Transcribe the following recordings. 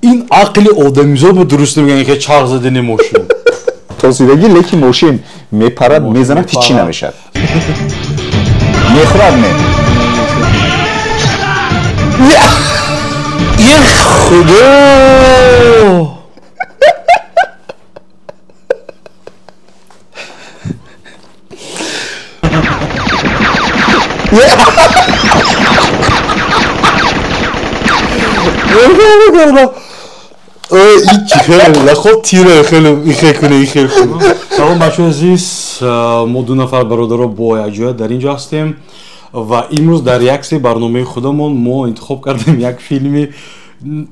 Ин ақли одамизод дуруст мегӯян, ки чарх задани мошин. Тосидагӣ, лекин мошин мепарад, мезанад, ҳеҷ чӣ намешавад. Мехӯрад не? Е худо! Хоб тира хеле ихе куне, ихе куне. Салом бачаҳои азиз, мо ду нафар бародаро бо якҷоя дар ин ҷо ҳастем ва имрӯз дар реаксияи барномаи худамон мо интихоб кардем як филми,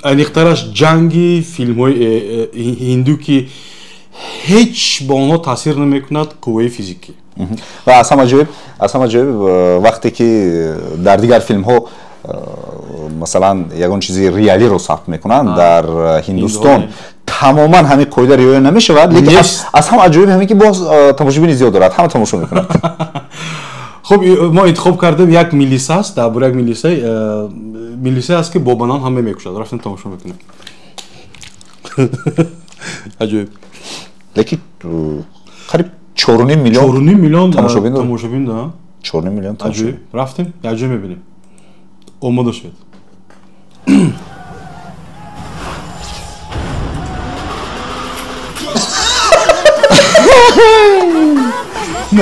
аниқтараш ҷанги филмҳои ҳинду, ки ҳеҷ ба онҳо таъсир намекунад қувваи физикӣ. Ва аз ҳама ҷоиб, аз ҳама ҷоиб, вақте ки дар дигар филмҳо масалан ягон чизи реалиро сабт мекунанд, дар Ҳиндустон тамоман ҳамин қоида риоя намешавад, лекин аз ҳама аҷоиб ҳамин ки боз тамошобини зиёд дорад, ҳама тамошо мекунанд. Хуб, мо интихоб кардем як милиса аст, дар бораи як милиса аст, ки бо банан ҳама мекушад. Рафтем тамошо мекунем. Аҷоиб. Лекин қариб 4,5 миллион 4,5 миллион тамошобин дорад. Тамошобин, да. 4,5 миллион тамошобин. Аҷоиб. Рафтем, якҷоя мебинем. Омода шавед.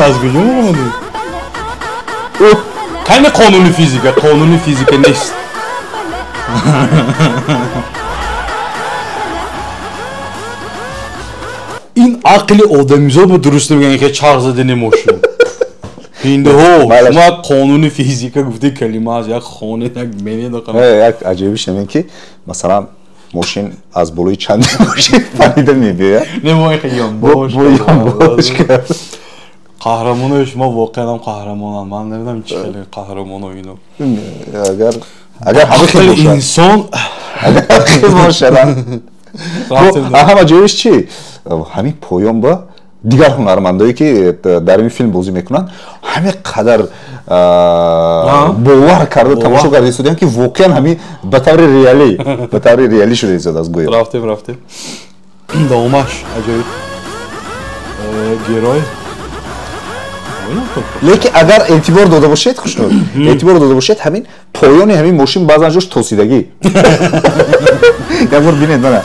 Аз куҷо омадед? Кайни қонуни физика? Қонуни физика нест. Ин ақли одамизод дуруст мегӯян, ки чарх задани мошин. Ҳиндуҳо, шумо қонуни физика гуфтаи калима аст, як хонед, як менед. Як аҷоибиш ҳамин ки масалан мошин аз болои чанд мошин парида мебиёяд. Не, мо ёнбош. Ёнбош. Қаҳрамонои шумо воқеан ҳам қаҳрамонанд. Ман намедонам чӣ хеле қаҳрамоно ино. Агар ҳама хел бошад. Инсон агар хел бошад. Ҳама ҷоиш чӣ? Ҳамин поён ба дигар ҳунармандое ки дар ин филм бозӣ мекунанд, ҳамин қадар бовар карда тамошо карда истодиям, ки воқеан ҳамин ба таври реалӣ, ба таври реалӣ шуда истодааст гӯё. Рафтем, рафтем. Давомаш аҷоиб. Герой. Лекин агар эътибор дода бошед, Хушнуд, эътибор дода бошед, ҳамин поёни ҳамин мошин баъзан ҷош тосидагӣ. Як бор бинед, мана.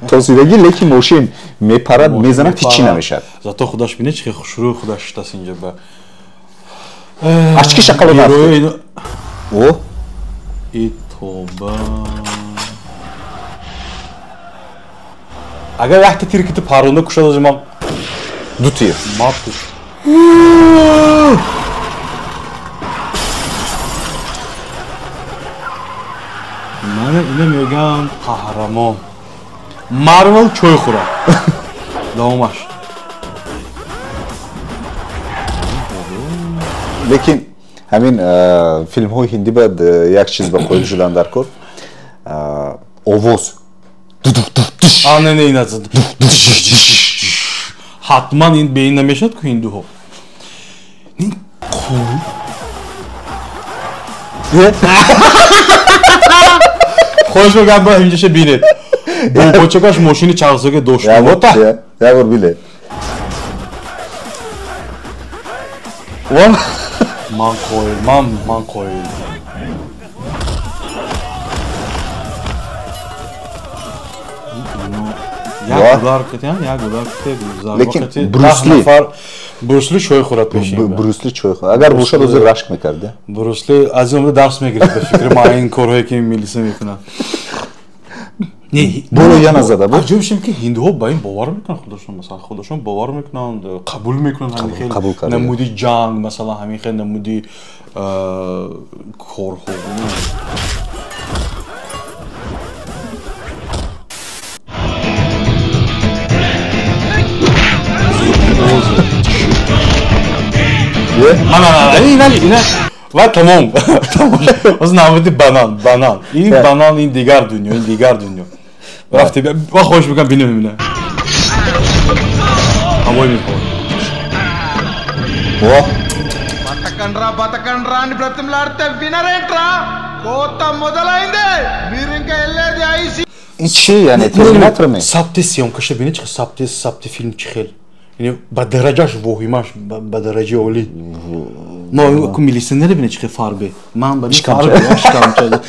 Тосидагӣ, лекин мошин мепарад, мезанад, ҳеҷ чӣ намешавад. Зато худаш бинед, чӣ хел хушрӯй худаш шудааст инҷа ба. Аз чӣ шақало нафт? О? И тоба. Агар якта тир ки ту паронда кушад, ози ман ду тир. Мат куш. Мана ина мегӯям қаҳрамон. Марвел чой хӯрад. Давомаш. Лекин ҳамин филмҳои ҳиндӣ баъд як чиз ба қоил шудан дар кор. Овоз. Не, не, ина ҳатман ин бе ин намешавад ку ҳиндуҳо. Ин қон. Хоҳиш мекунам, ба ҳаминҷаша бинед. Бо почакаш мошини чархзага дошт. Як бор бинед. Ман қоил, ман қоил. Як удар китян, як удар ките, лекин Брюсли Брюсли чой хӯрад пешин. Брюсли чой хӯрад. Агар бошад, ӯзи рашк мекард. Брюсли аз ин омада дарс мегирифт, ба фикри ман, ин корҳое ки милиса мекунад. Не, боло яна зада буд. Аҷибшем ки ҳиндуҳо ба ин бовар мекунанд худашон, масалан худашон бовар мекунанд, қабул мекунанд ҳамин хел намуди ҷанг, масалан ҳамин хел намуди корҳо. Ина ва тамом. Оз намуди банан, банан. Ин банан, ин дигар дунё, ин дигар дунё. Рафтем, ва хоҳиш мекунам бинем ина. Ҳавои мепорад. О! బతకండ్రా, బతకండ్రా అని బ్రతిమలాడితే వినరేంట్రా? Ин чи, яъне терминатор ме? Сабти съёмкаша бинед, чи сабти филм чи хел. Яъне ба дараҷаш воҳимаш ба дараҷаи олӣ. Но ку милиционер бинед, чи хел фарбе. Ман ба фарбе шикамдор,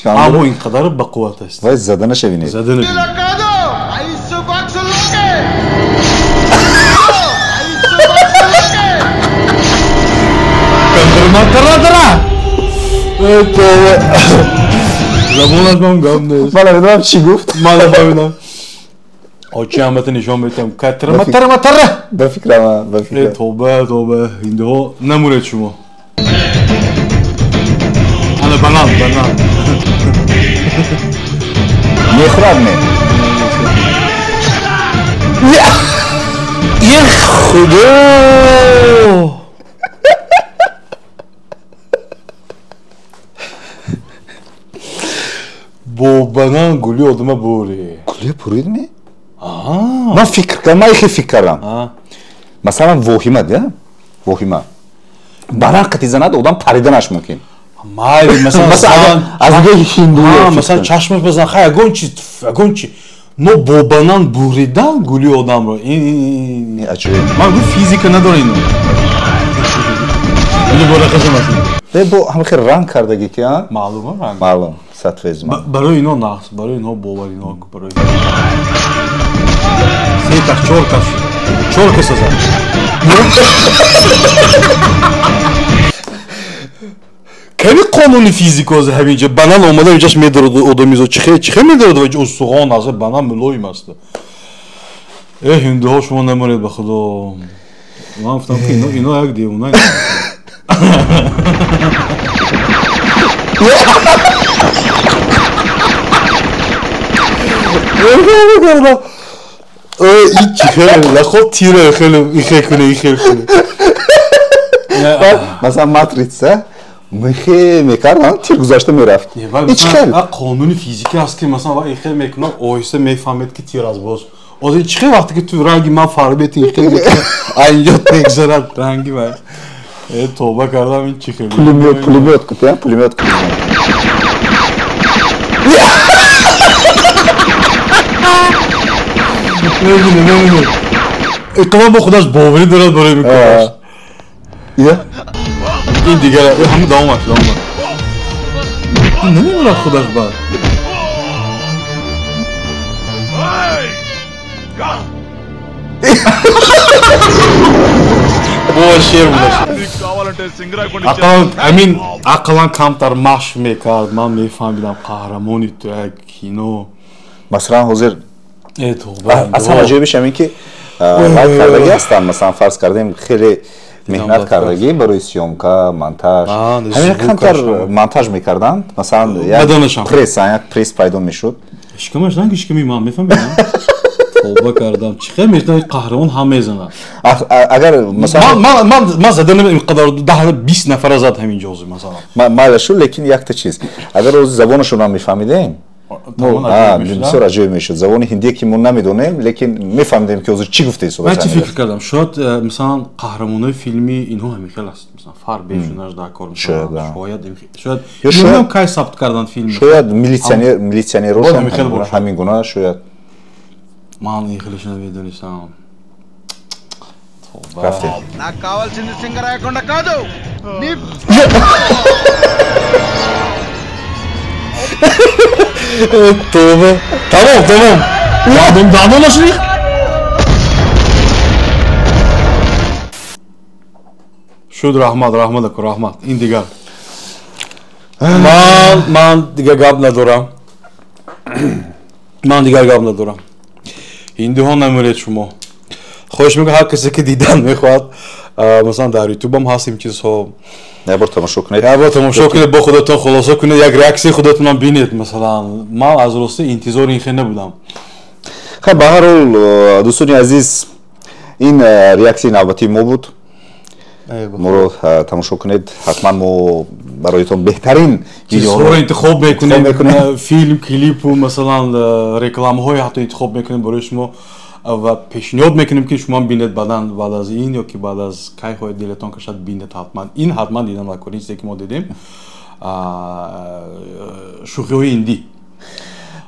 аммо ин қадар ба қувват аст. Вай заданаша бинед. Задана бинед. Забонаш ман гап нест. Ман намедонам чӣ гуфт. Ман нафаҳмидам. Очи ҳамата нишон метиҳам. Катра матара матара. Ба фикрам, ба фикрам. Тоба, тоба. Ҳиндуҳо намуред шумо. Ана банан, банан. Мехӯрад ме? Е худо! Бо банан гули одама бури. Гули бурид ме? Ман фикр кардам, ман ихе фикр кардам. Масалан, воҳима, да? Воҳима. Банан қати занад, одам париданаш мумкин. Майли, масалан, аз нигоҳи ҳиндуӣ. Масалан, чашмаш базан, хай, ягон чи, ягон чи. Но бо банан буридан гули одамро. Ин аҷоиб. Ман гуфт физика надора ино. Ино бо рақасам аст. Бе бо ҳама хел ранг кардагӣ ки, а? Маълум ранг. Маълум, сатвезма. Барои ино нақс, барои ино бовар ино, барои се кас, чор кас, чор каса зад. Ками қонуни физика ози ҳаминҷа банан омада инҷаш медорад одамизо чихе медорад ва устухон аст, банан мулоим аст. Э ҳиндуҳо шумо намонед ба худо. Ман гуфтам ки ино як девона. Ин чи хеле хоб тира хеле ихе куне, ихе куне. Масалан матрица мехе мекард, тир гузашта мерафт. Ин чи хел? Қонуни физика аст ки масалан ва ихе мекунад, оҳиста мефаҳмед ки тир аз боз. Озин чи хел вақте ки ту ранги ман фарбет ихе мекунад, айнҷо мегзарад ранги вай. Тоба кардам, ин чи хел? Пулемёт, пулемёт кутя, пулемёт кутя. Мебинем, мебинем. Иқлом бо худаш боварӣ дорад барои мекунаш. Ин дигар, ҳама давом аст, давом аст. Намемонад худаш баъд. Бо шер будаш. Ақаллан амин, ақаллан камтар машқ мекард. Ман мефаҳмидам қаҳрамони ту як кино. Масалан, ҳозир аз ҳама ҷоибиш ҳамин ки лайк кардагӣ ҳастанд. Масалан, фарз кардем, хеле меҳнат кардагӣ барои съёмка, монтаж. Ҳамин камтар монтаж мекарданд. Масалан, як пресс пайдо мешуд. Шикамаш ранги шиками ман мефаҳмидам. Тоба кардам. Чӣ хел метавонад қаҳрамон ҳам мезанад? Агар масалан ман зада намедонам инқадар 10-20 нафара зад ҳамин ҷо ҳозир масалан. Майла шуд, лекин якта чиз. Агар ҳозир забонашонро мефаҳмидем, бисёр аҷоиб мешуд. Забони ҳиндие ки мо намедонем, лекин мефаҳмидем ки ҳозир чӣ гуфта ман чӣ фикр кардам, шояд масалан қаҳрамонои филми инҳо ҳамин хел аст. Масалан фарбешунаш дар кор шояд, шояд намедонам кай сабт карданд филм. Шояд милитсионерошон ҳамин гуна, шояд. Ман ин хелеш намедонистам. Рафтем. నాకు కావాల్సింది సింగరాయకొండ కాదు, నీ Тоба. Тамом, тамом. Дандон, дандон нашли? Шуд, раҳмат, раҳмат аку, раҳмат. Ин дигар. Ман дигар гап надорам. Ман дигар гап надорам. Ҳиндуҳо намеред шумо. Хоҳиш мекунам ҳар касе ки дидан мехоҳад, масалан дар ютуб ҳам ҳаст ин чизҳо. Як бор тамошо кунед. Як бор тамошо кунед, бо худатон хулоса кунед, як реаксияи худатонам бинед. Масалан, ман аз рости интизори ин хел набудам. Хай, ба ҳар ҳол, дӯстони азиз, ин реаксияи навбатии мо буд. Моро тамошо кунед, ҳатман мо бароятон беҳтарин чизҳоро интихоб мекунем, филм, клипу, масалан рекламаҳое ҳатто интихоб мекунем барои шумо ва пешниҳод мекунем ки шумо бинед баъдан, баъд аз ин ё ки баъд аз кай хоҳед дилатон кашад бинед ҳатман. Ин ҳатман дидан накунед, чизе ки мо дидем. Шӯхиҳои ҳиндӣ.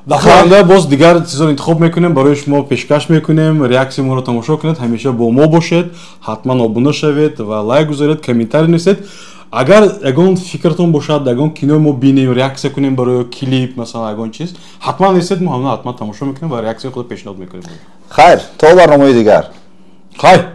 Дафъаи оянда боз дигар чизоро интихоб мекунем, барои шумо пешкаш мекунем. Реаксияи моро тамошо кунед, ҳамеша бо мо бошед, ҳатман обуна шавед ва лайк гузоред, комментарий нависед. Агар ягон фикртон бошад, ягон кинои мо бинем, реаксия кунем барои клип, масалан, ягон чиз, ҳатман нависед, мо ҳамна ҳатман тамошо мекунем ва реаксияи худро пешниҳод мекунем. Хайр, то барномаи дигар. Хайр.